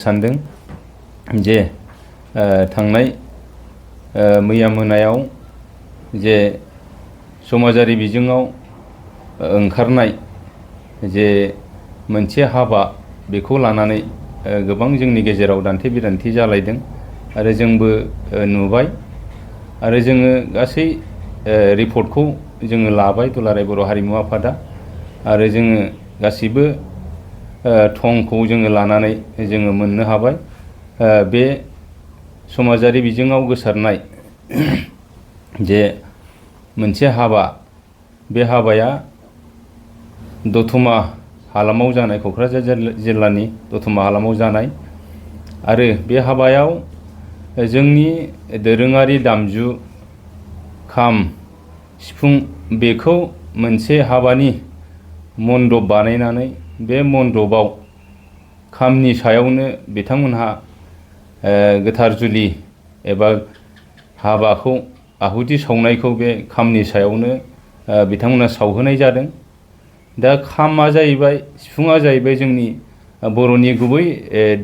सानदों जे थांनाय मैया मोनायाव जे समाजारि बिजोङाव ओंखारनाय जे मोनसे हाबा बेखौ लानानै गोबां जोंनि गेजेराव दान्थे बिदान्थे जालायदों आरो जोंबो नुबाय आरो जोङो गासै रिपर्टखौ जोङो लाबाय दुलाराय बर' हारिमु आफादा आरो जोङो गासिबो थंखौ जोङो लानानै जोङो मोननो हाबाय बे समाजारि बिजोङाव गोसारनाय जे मोनसे हाबा बे हाबाया दतमा हालामाव जानाय क'क्राझार जिल्लानि दतमा हालामाव जानाय आरो बे हाबायाव जोंनि दोरोङारि दामजु खाम सिफुं बेखौ मोनसे हाबानि मण्डप बानायनानै बे मण्डपाव खामनि सायावनो बिथांमोनहा गोथार जुलि एबा हाबाखौ आहुति सावनायखौ बे खामनि सायावनो बिथांमोना सावहोनाय जादों। दा खामा जाहैबाय सिफुङा जाहैबाय जोंनि बर'नि गुबै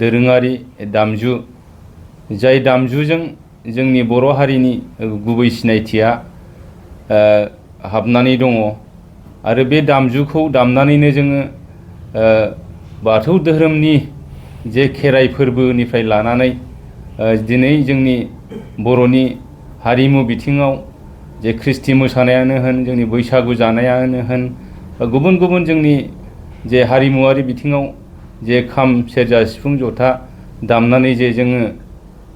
दोरोङारि दामजु जाय दामजुजों जोंनि बर' हारिनि गुबै सिनायथिया हाबनानै दङ आरो बे दामजुखौ दामनानैनो जोङो बाथौ धोरोमनि जे खेराइ फोरबोनिफ्राय लानानै दिनै जोंनि बर'नि हारिमु बिथिङाव जे ख्रिस्टि मोसानायानो होन जोंनि बैसागु जानायानो होन गुबुन गुबुन जोंनि जे हारिमुवारि बिथिङाव जे खाम सेरजा सिफुं जथा दामनानै जे जोङो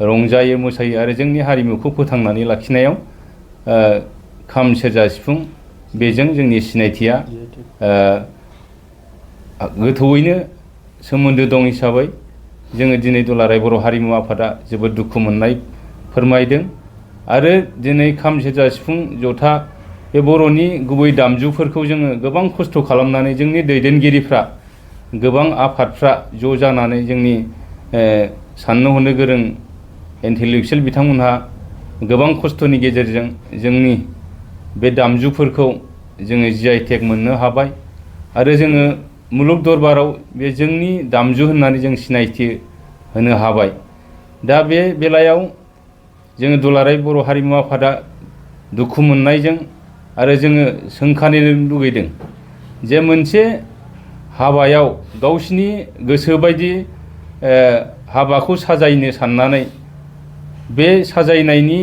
रंजायो मोसायो आरो जोंनि हारिमुखौ फोथांनानै लाखिनायाव खाम सेरजा सिफुं बेजों जोंनि सिनायथिया गोथौयैनो सोमोन्दो दं हिसाबै जोङो दिनै दुलाराय बर' हारिमु आफादा जोबोद दुखु मोननाय फोरमायदों आरो दिनै खाम सेरजा सिफुं जथा बे बर'नि गुबै दामजुफोरखौ जोङो गोबां खस्थ' खालामनानै जोंनि दैदेनगिरिफ्रा गोबां आफादफ्रा ज' जानानै जोंनि साननो हनो गोरों इन्टेलेक्सुयेल बिथांमोनहा गोबां खस्थ'नि गेजेरजों जोंनि बे दामजुफोरखौ जोङो GI/टेग मोननो हाबाय आरो जोङो मुलुग दरबाराव बे जोंनि दामजु होननानै जों सिनायथि होनो हाबाय। दा बे बेलायाव जोङो दुलाराय बर' हारिमु आफादा दुखु मोननायजों आरो जोङो सोंखानो लुगैदों जे मोनसे हाबायाव गावसिनि गोसो बायदि हाबाखौ साजायनो साननानै बे साजायनायनि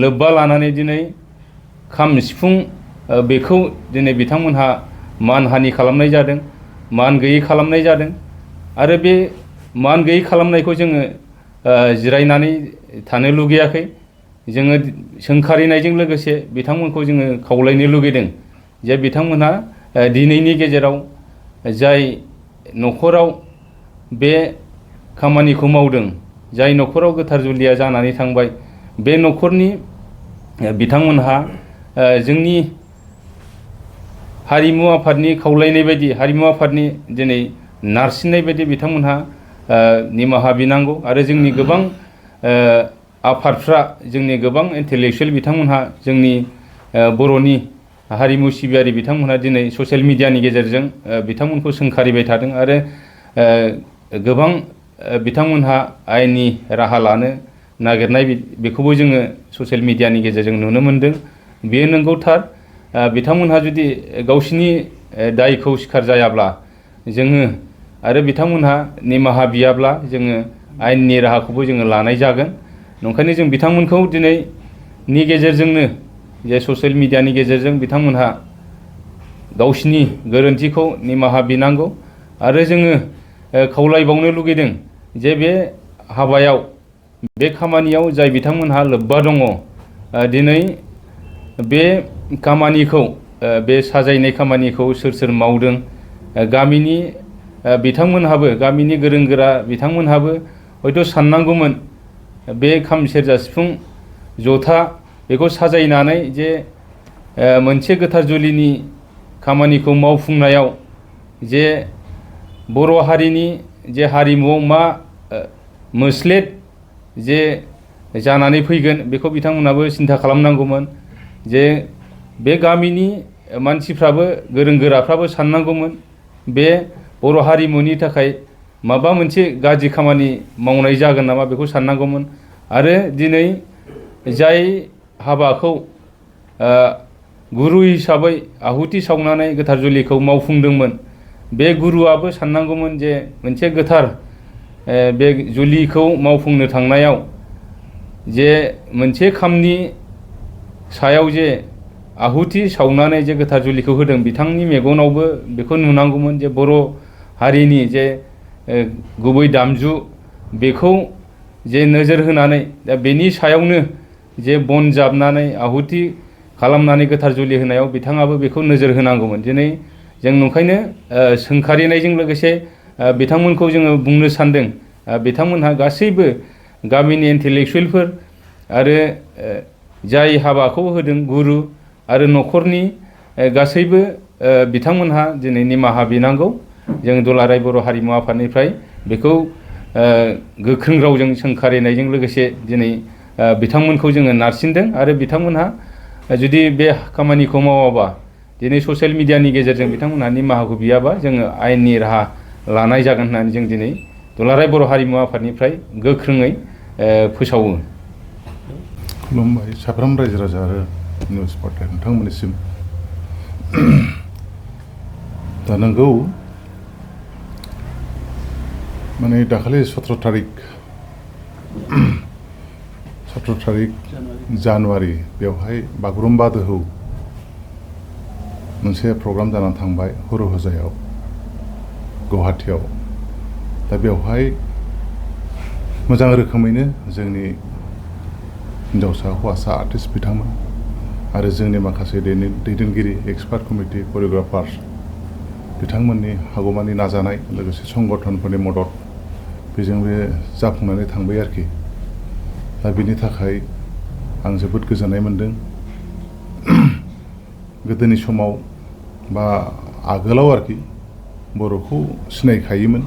लोब्बा लानानै दिनै खाम सिफुं बेखौ दिनै बिथांमोनहा मानहानि खालामनाय जादों मान गैयै खालामनाय जादों आरो बे मान गैयै खालामनायखौ जोङो जिरायनानै थानो लुगैयाखै जोङो सोंखारिनायजों लोगोसे बिथांमोनखौ जोङो खावलायनो लुगैदों जे बिथांमोनहा दिनैनि गेजेराव जाय न'खराव बे खामानिखौ मावदों जाय न'खराव गोथार जुलिया जानानै थांबाय बे न'खरनि बिथांमोनहा जोंनि हारिमु आफादनि खावलायनाय बायदि हारिमु आफादनि दिनै नारसिननाय बायदि बिथांमोनहा निमाहा बिनांगौ आरो जोंनि गोबां आफादफ्रा जोंनि गोबां इन्टेलेक्सुयेल बिथांमोनहा जोंनि बर'नि हारिमु सिबियारि बिथांमोनहा दिनै ससियेल मिडियानि गेजेरजों बिथांमोनखौ सोंखारिबाय थादों आरो गोबां बिथांमोनहा आयेननि राहा लानो नागिरनाय बेखौबो जोङो ससियेल मिडियानि गेजेरजों नुनो मोनदों। बेयो नंगौ थार बिथांमोनहा जुदि गावसिनि दायखौ सिखार जायाब्ला जोङो आरो बिथांमोनहा निमाहा बियाब्ला जोङो आयेननि राहाखौबो जोङो लानाय जागोन। ओंखायनो जों बिथांमोनखौ दिनैनि गेजेरजोंनो जे ससियेल मिडियानि गेजेरजों बिथांमोनहा गावसिनि गोरोन्थिखौ निमाहा बिनांगौ आरो जोङो खावलायबावनो लुगैदों जे बे हाबायाव बे खामानियाव जाय बिथांमोनहा लोब्बा दङ दिनै बे खामानिखौ बे साजायनाय खामानिखौ सोर सोर मावदों गामिनि बिथांमोनहाबो गामिनि गोरों गोरा बिथांमोनहाबो हयथ' साननांगौमोन बे खाम सेरजा सिफुं जथा बेखौ साजायनानै जे मोनसे गोथार जुलिनि खामानिखौ मावफुंनायाव जे बर' हारिनि जे हारिमुआव मा मोस्लेट जे जानानै फैगोन बेखौ बिथांमोनाबो सिन्था खालामनांगौमोन जे बे गामिनि मानसिफ्राबो गोरों गोराफ्राबो साननांगौमोन बे बर' हारिमुनि थाखाय माबा मोनसे गाज्रि खामानि मावनाय जागोन नामा बेखौ साननांगौमोन आरो दिनै जाय हाबाखौ गुरु हिसाबै आहुति सावनानै गोथार जुलिखौ मावफुंदोंमोन बे गुरुआबो साननांगौमोन जे मोनसे गोथार बे जुलिखौ मावफुंनो थांनायाव जे मोनसे खामनि सायाव जे आहुति सावनानै जे गोथार जुलिखौ होदों बिथांनि मेगनावबो बेखौ नुनांगौमोन जे बर' हारिनि जे गुबै दामजु बेखौ जे नोजोर होनानै दा बेनि सायावनो जे बन जाबनानै आहुति खालामनानै गोथार जुलि होनायाव बिथाङाबो बेखौ नोजोर होनांगौमोन। दिनै जों नंखायनो सोंखारिनायजों लोगोसे बिथांमोनखौ जोङो बुंनो सानदों बिथांमोनहा गासैबो गामिनि इन्टेलेक्सुवेलफोर आरो जाय हाबाखौ होदों गुरु आरो न'खरनि गासैबो बिथांमोनहा दिनै निमाहा बिनांगौ। जों दुलाराय बर' हारिमु आफादनिफ्राय बेखौ गोख्रों रावजों सोंखारिनायजों लोगोसे दिनै बिथांमोनखौ जोङो नारसिनदों आरो बिथांमोनहा जुदि बे खामानिखौ मावाबा दिनै ससियेल मिडियानि गेजेरजों बिथांमोनहा निमाहाखौ बियाबा जोङो आयेननि राहा लानाय जागोन होननानै जों दिनै दुलाराय बर' हारिमु आफादनिफ्राय गोख्रोङै फोसावो। खुलुमबाय साफ्रोम रायजो राजा आरो निउस पार्टनार नोंथांमोननिसिम। दा नंगौ माने दाखालि 17 थारिख जानुवारि बेवहाय बागुरुम्बा दोहौ मोनसे प्रग्राम जानानै थांबाय हुरुहुजायाव गुवाहाटियाव। दा बेवहाय मोजां रोखोमैनो जोंनि हिन्जावसा हौवासा आर्टिस्ट बिथांमोन आरो जोंनि माखासे दैदेनगिरि एक्सपार्ट कमिटि करिय'ग्राफार्स बिथांमोननि हागौमानि नाजानाय लोगोसे संगठनफोरनि मदद बेजों बे जाफुंनानै थांबाय आरोखि। दा बिनि थाखाय आं जोबोद गोजोननाय मोनदों। गोदोनि समाव बा आगोलाव आरोखि बर'खौ सिनायखायोमोन,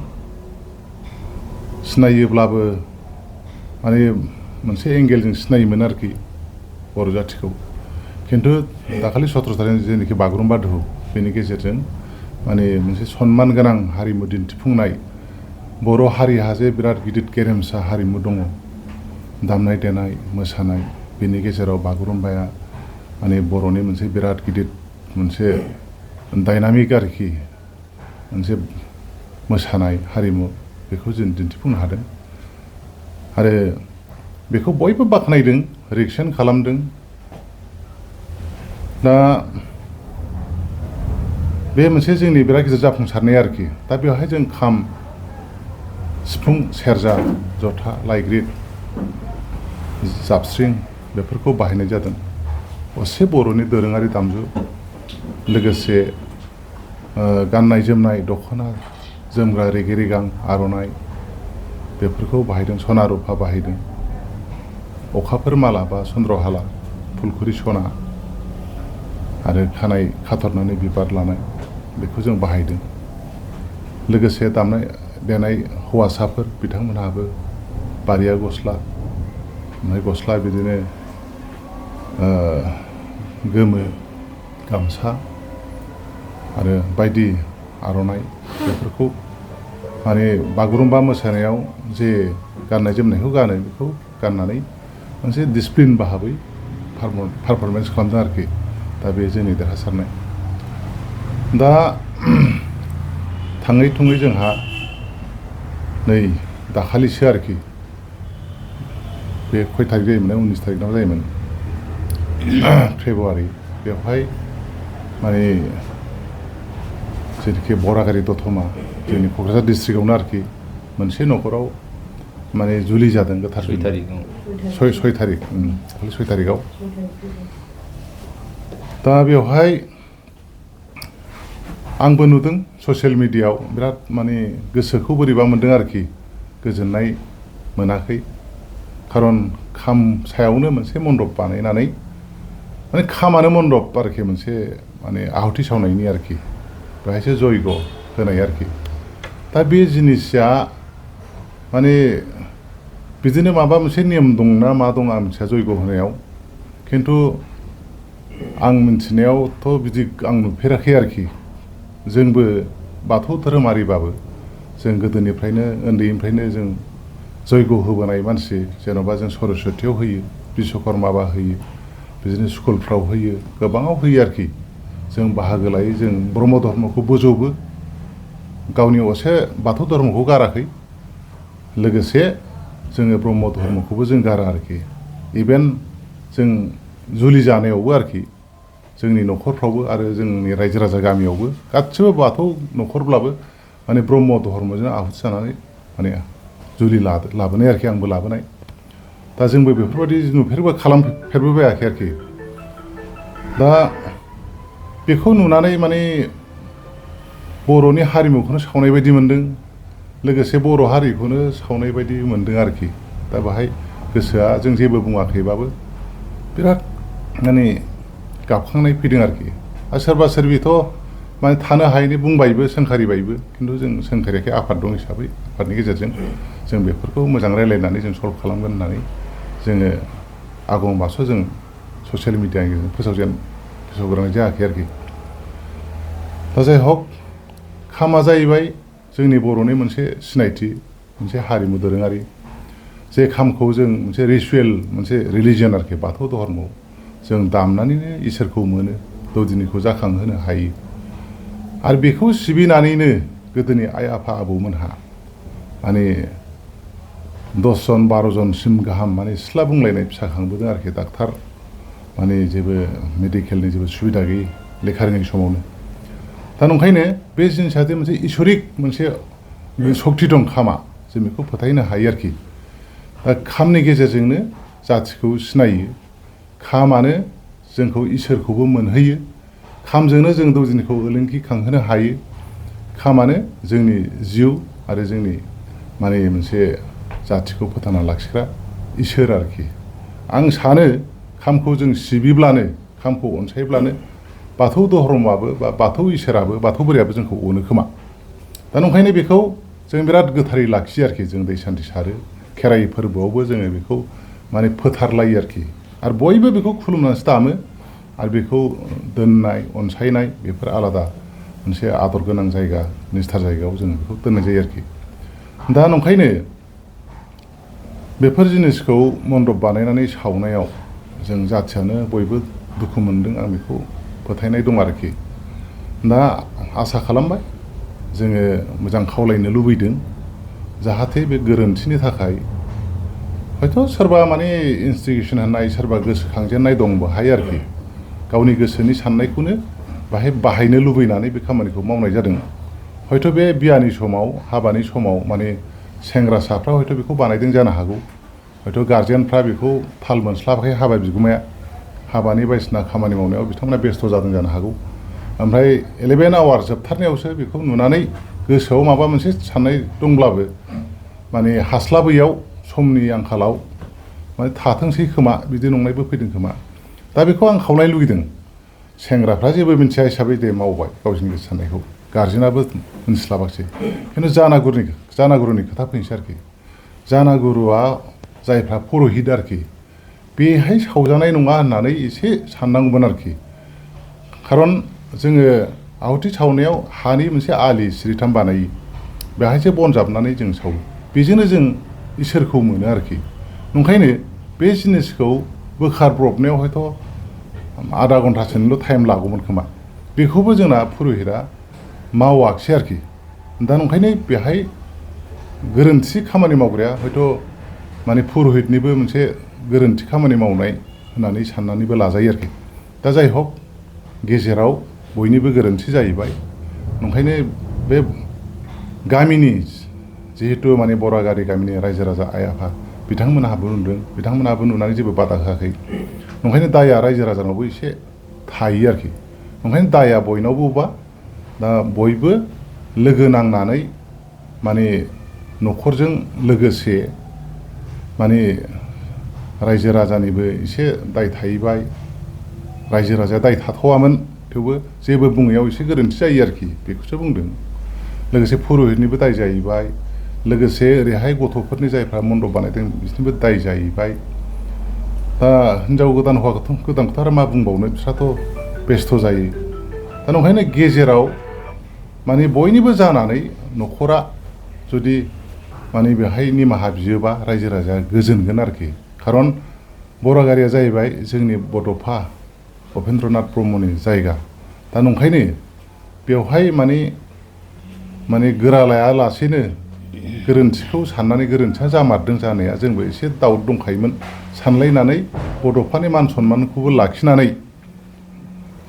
सिनायोब्लाबो माने मोनसे एंगेलजों सिनायोमोन आरोखि बर' जाथिखौ। खिन्थु दाखालि 17 थारिख जेनाखि बागुरुम्बा दोहौ बेनि गेजेरजों माने मोनसे सनमान गोनां हारिमु दिन्थिफुंनाय, बर' हारिहा जे बिराद गिदिर गेरेमसा हारिमु दङ, दामनाय देनाय मोसानाय, बेनि गेजेराव बागुरुम्बाया माने बर'नि मोनसे बिराद गिदिर मोनसे डायनामिक आरोखि मोनसे मोसानाय हारिमु बेखौ जों दिन्थिफुंनो हादों आरो बेखौ बयबो बाख्नायदों, रिएक्सन खालामदों। दा बे मोनसे जोंनि बिराद गिदिर जाफुंसारनाय आरोखि। दा बेवहाय जों खाम, सिफुं, सेरजा, जथा, लाइग्रिद, जाबस्रिं बेफोरखौ बाहायनाय जादों। असे बर'नि दोरोङारि दामजु लोगोसे गाननाय जोमनाय दख'ना, जोमग्रा रेगे रेगां, आर'नाइ बेफोरखौ बाहायदों, सना रुफा बाहायदों, अखाफोर माला बा चन्द्रहाला, फुलखुरि सना आरो खानाय खाथरनानै बिबार लानाय बेखौ जों बाहायदों। लोगोसे दामनाय देनाय हौवासाफोर बिथांमोनहाबो बारिया गस्ला, ओमफ्राय गस्ला बिदिनो गोमो गामसा आरो बायदि आर'नाइ बेफोरखौ माने बागुरुम्बा मोसानायाव जे गाननाय जोमनायखौ गानो बेखौ गाननानै मोनसे डिसिप्लिन भाबै पारफरमेन्स खालामदों आरोखि। दा बे जोंनि देरहासारनाय। दा थाङै थुङै जोंहा नै दाखालिसो आरोखि बे खय थारिख जायोमोन, 19 थारिखनाव जायोमोन फेब्रुवारि, बेवहाय माने जेनाखि बरागारि दतमा जोंनि क'क्राझार डिस्ट्रिक्टआवनो आरोखि मोनसे न'खराव माने जुलि जादों गोथार जुलि। 6 थारिख दाखालि 6 थारिखआव। दा बेवहाय आंबो नुदों ससियेल मिडियायाव बिराद माने गोसोखौ बोरैबा मोनदों आरोखि, गोजोननाय मोनाखै। खारन खाम सायावनो मोनसे मन्दप बानायनानै माने खामानो मन्दप आरोखि मोनसे माने आहुति सावनायनि आरोखि, बेहायसो जयग होनाय आरोखि। दा बे जिनिसा माने बिदिनो माबा मोनसे नियम दं ना मा दं आं मिथिया जयग होनायाव, खिन्थु आं मिथिनायावथ' बिदि आं नुफेराखै आरोखि। जोंबो बाथौ धोरोमारिबाबो जों गोदोनिफ्रायनो उन्दैनिफ्रायनो जों जयग' होबोनाय मानसि जेन'बा जों सरस्वतीयाव होयो बिश्वकर्माबा होयो बिदिनो स्कुलफ्राव होयो गोबाङाव होयो आरोखि जों बाहागो लायो जों ब्रह्म धर्मखौ बोजबो गावनि असे बाथौ धर्मखौ गाराखै लोगोसे जोङो ब्रह्म धर्मखौबो जों गारा आरोखि इभेन जों जुलि जानायावबो आरोखि जोंनि न'खरफ्रावबो आरो जोंनि रायजो राजा गामियावबो गासिबो बाथौ न'खरब्लाबो माने ब्रह्म धर्मजों आहुति जानानै माने जुलि लाबोनाय आरोखि आंबो लाबोनाय दा जोंबो बेफोरबायदि खालामफेरबोबायाखै आरोखि दा बेखौ नुनानै माने बर'नि हारिमुखौनो सावनाय बायदि मोनदों लोगोसे बर' हारिखौनो सावनाय बायदि मोनदों आरोखि दा बाहाय गोसोआ जों जेबो बुङाखैबाबो बिराद माने गाबखांनाय फैदों आरोखि आरो सोरबा सोरबिथ' माने थानो हायैनि बुंबायबो सोंखारिबायबो खिन्थु जों सोंखारियाखै आफाद दं हिसाबै आफादनि गेजेरजों जों बेफोरखौ मोजां रायलायनानै जों सल्भ खालामगोन होननानै जोङो आगमबासो जों ससियेल मिडियानि गेजेरजों फोसावग्रोनाय जायाखै आरोखि दा जाय हक खामा जाहैबाय जोंनि बर'नि मोनसे सिनायथि मोनसे हारिमु दोरोङारि जे खामखौ जों मोनसे रिसुयेल मोनसे रिलिजियन आरोखि बाथौ धर्म जों दामनानैनो इसोरखौ मोनो दौदिनिखौ जाखांहोनो हायो आरो बेखौ सिबिनानैनो गोदोनि आइ आफा आबौमोनहा माने 10 जन 12 जनसिम गाहाम माने सिथ्ला बुंलायनाय फिसा खांबोदों आरोखि डाक्टार माने जेबो मेडिकेलनि जेबो सुबिदा गैयै लेखा रोङै समावनो दा नंखायनो बे जिनिसा जे मोनसे इसोरिक मोनसे सक्ति दं खामा जों बेखौ फोथायनो हायो आरोखि दा खामनि गेजेरजोंनो जाथिखौ सिनायो खामानो जोंखौ इसोरखौबो मोनहोयो खामजोंनो जों दौदिनिखौ ओलोंगि खांहोनो हायो खामानो जोंनि जिउ आरो जोंनि माने मोनसे जाथिखौ फोथांना लाखिग्रा इसोर आरोखि आं सानो खामखौ जों सिबिब्लानो खामखौ अनसायब्लानो बाथौ धर्मआबो बा बाथौ इसोराबो बाथौ बोरायाबो जोंखौ अनो खोमा दा नंखायनो बेखौ जों बिराद गोथारै लाखियो आरोखि जों दै सान्थि सारो खेराइ फोरबोआवबो जोङो बेखौ माने फोथारलायो आरोखि आरो बयबो बेखौ खुलुमनानैसो दामो आरो बेखौ दोननाय अनसायनाय बेफोर आलादा मोनसे आदर गोनां जायगा निस्थार जायगायाव जों बेखौ दोननाय जायो आरोखि दा नंखायनो बेफोर जिनिसखौ मन्दप बानायनानै सावनायाव जों जाथियानो बयबो दुखु मोनदों आं बेखौ फोथायनाय दं आरोखि दा आसा खालामबाय जोङो मोजां खावलायनो लुबैदों जाहाथे बे गोरोन्थिनि थाखाय हयथ' सोरबा माने इन्सटिटिउसन होननाय सोरबा गोसोखांजेननाय दं बाहाय आरोखि गावनि गोसोनि साननायखौनो बाहाय बाहायनो लुबैनानै बे खामानिखौ मावनाय जादों हयथ' बे बियानि समाव हाबानि समाव माने सेंग्रासाफ्रा हयथ' बेखौ बानायदों जानो हागौ हयथ' गार्जेनफ्रा बेखौ थाल मोनस्लाबाखै हाबा बिगुमाया हाबानि बायदिसिना खामानि मावनायाव बिथांमोना बेस्थ' जादों जानो हागौ ओमफ्राय 11 आवार जोबथारनायावसो बेखौ नुनानै गोसोआव माबा मोनसे साननाय दंब्लाबो माने हास्लाबैयाव समनि आंखालाव माने थाथोंसै खोमा बिदि नंनायबो फैदों खोमा दा बेखौ आं खावलायनो लुगैदों सेंग्राफ्रा जेबो मिन्थिया हिसाबै दे मावबाय गावसिनि गोसो साननायखौ गार्जेनाबो मोनस्लाबाखिसै खिन्थु जानागुरुनि खोथा फैनोसै आरोखि जानागुरुआ जायफ्रा पुर'हित आरोखि बेहाय सावजानाय नङा होननानै एसे साननांगौमोन आरोखि खारन जोङो आहुति सावनायाव हानि मोनसे आलि सिरिथाम बानायो बेहायसो बन जाबनानै जों सावो बेजोंनो जों इसोरखौ मोनो आरोखि नंखायनो बे जिनिसखौ बोखारब्रबनायाव हयथ' आधा घन्टासोनिल' टाइम लागौमोन खोमा बेखौबो जोंना पुर'हितआ मावाखिसै आरोखि दा नंखायनो बेहाय गोरोन्थि खामानि मावग्राया हयथ' माने पुर'हितनिबो मोनसे गोरोन्थि खामानि मावनाय होननानै साननानैबो लाजायो आरोखि दा जाय हक गेजेराव बयनिबो गोरोन्थि जाहैबाय नंखायनो बे गामिनि जिहेतु माने बरागारि गामिनि रायजो राजा आइ आफा बिथांमोनहाबो नुदों बिथांमोनहाबो नुनानै जेबो बादा होआखै नंखायनो दाया रायजो राजानावबो एसे थायो आरोखि नंखायनो दाया बयनावबोबा दा बयबो लोगो नांनानै माने न'खरजों लोगोसे माने रायजो राजानिबो एसे दाय थाहैबाय रायजो राजाया दाय थाथ'वामोन थेवबो जेबो बुङैयाव एसे गोरोन्थि जायो आरोखि बेखौसो बुंदों लोगोसे पुर'हितनिबो दाय जाहैबाय लोगोसे ओरैहाय गथ'फोरनि जायफ्रा मन्दप बानायदों बिसोरनिबो दाय जाहैबाय दा हिनजाव गोदान हौवा गोदानखौथ' आरो मा बुंबावनो बिस्राथ' बेस्थ' जायो दा नंखायनो गेजेराव माने बयनिबो जानानै न'खरा जुदि माने बेहाय निमाहा बियोबा रायजो राजाया गोजोनगोन आरोखि खारन बरागारिया जाहैबाय जोंनि बड'फा उपेन्द्रनाथ ब्रह्मनि जायगा दा नंखायनो बेवहाय माने गोरा लायालासेनो गोरोन्थिखौ साननानै गोरोन्थिया जामारदों जानाया जोंबो एसे दाउट दंखायोमोन सानलायनानै बड'फानि मान सन्मानखौबो लाखिनानै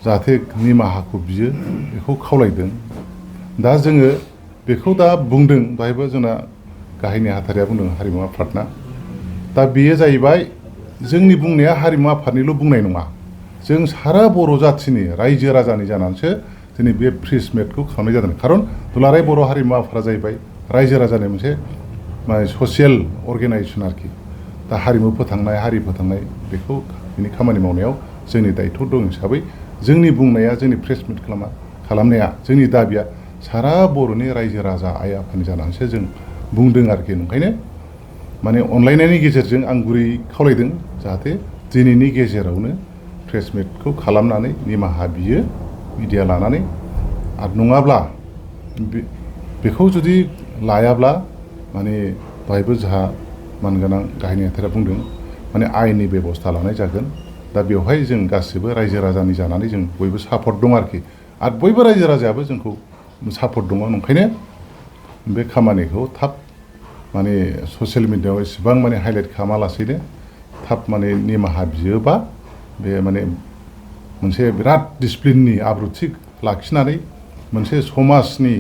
जाहाथे निमाहाखौ बियो बेखौ खावलायदों दा जोङो बेखौ दा बुंदों दहायबो जोंना गाहाय नेहाथारिया बुंदों हारिमु आफादना दा बेयो जाहैबाय जोंनि बुंनाया हारिमु आफादनिल' बुंनाय नङा जों सारा बर' जाथिनि रायजो राजानि जानानैसो दिनै बे प्रेस मिटखौ खालामनाय जादों खारन दुलाराय बर' हारिमु आफादा जाहैबाय रायजो राजानि मोनसे माने ससियेल अर्गेनाइजेसन आरोखि दा हारिमु फोथांनाय हारि फोथांनाय बेखौ बिनि खामानि मावनायाव जोंनि दायथ' दं हिसाबै जोंनि बुंनाया जोंनि प्रेस मिट खालामनाया जोंनि दाबिया सारा बर'नि रायजो राजा आइ आफानि जानानैसो जों बुंदों आरोखि ओंखायनो माने अनलायनायनि गेजेरजों आं गुरै खावलायदों जाहाथे दिनैनि गेजेरावनो प्रेस मिटखौ खालामनानै निमाहा बियो मिडिया लानानै आरो नङाब्ला बेखौ जुदि लायाब्ला माने दहायबो जोंहा मानगोनां गाहाय नेहाथारिया बुंदों माने आयेननि बेबस्था लानाय जागोन दा बेवहाय जों गासिबो रायजो राजानि जानानै जों बयबो सापर्ट दं आरोखि आरो बयबो रायजो राजायाबो जोंखौ सापर्ट दङ ओंखायनो बे खामानिखौ थाब माने ससियेल मिडियायाव एसेबां माने हाइलाइट खालामालासेनो थाब माने निमाहा बियोबा बे माने मोनसे बिराद डिसिप्लिननि आब्रुथि लाखिनानै मोनसे समाजनि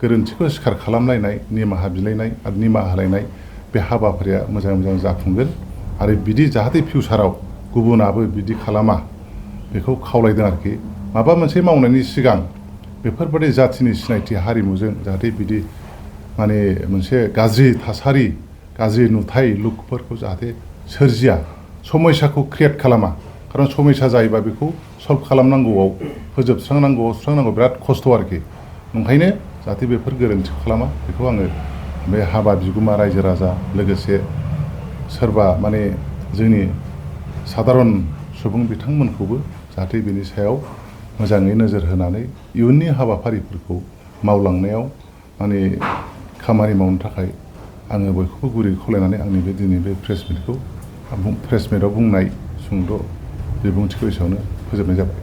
गोरोन्थिखौ स्वीकार खालामलायनाय निमाहा बिलायनाय आरो निमाहा होलायनाय बे हाबाफारिया मोजां मोजां जाफुंगोन आरो बिदि जाहाथे फिउचाराव गुबुनाबो बिदि खालामा बेखौ खावलायदों आरोखि माबा मोनसे मावनायनि सिगां बेफोरबायदि जाथिनि सिनायथि हारिमुजों जाहाथे बिदि माने मोनसे गाज्रि थासारि गाज्रि नुथाय लुकफोरखौ जाहाथे सोरजिया समयसाखौ क्रियेट खालामा खारन समयसा जायोबा बेखौ सल्भ खालामनांगौआव फोजोबस्रांनांगौआव सुस्रांनांगौ बिराद खस्थ' आरोखि ओंखायनो जाहाथे बेफोर गोरोन्थिखौ खालामा बेखौ आङो बे हाबा बिगुमा रायजो राजा लोगोसे सोरबा माने जोंनि सादारन सुबुं बिथांमोनखौबो जाहाथे बेनि सायाव मोजाङै नोजोर होनानै इयुननि हाबाफारिफोरखौ मावलांनायाव माने खामानि मावनो थाखाय आङो बयखौबो गुरै खावलायनानै आंनि बे दिनै बे प्रेस मिटआव बुंनाय सुंद' बिबुंथिखौ एसेयावनो फोजोबनाय जाबाय।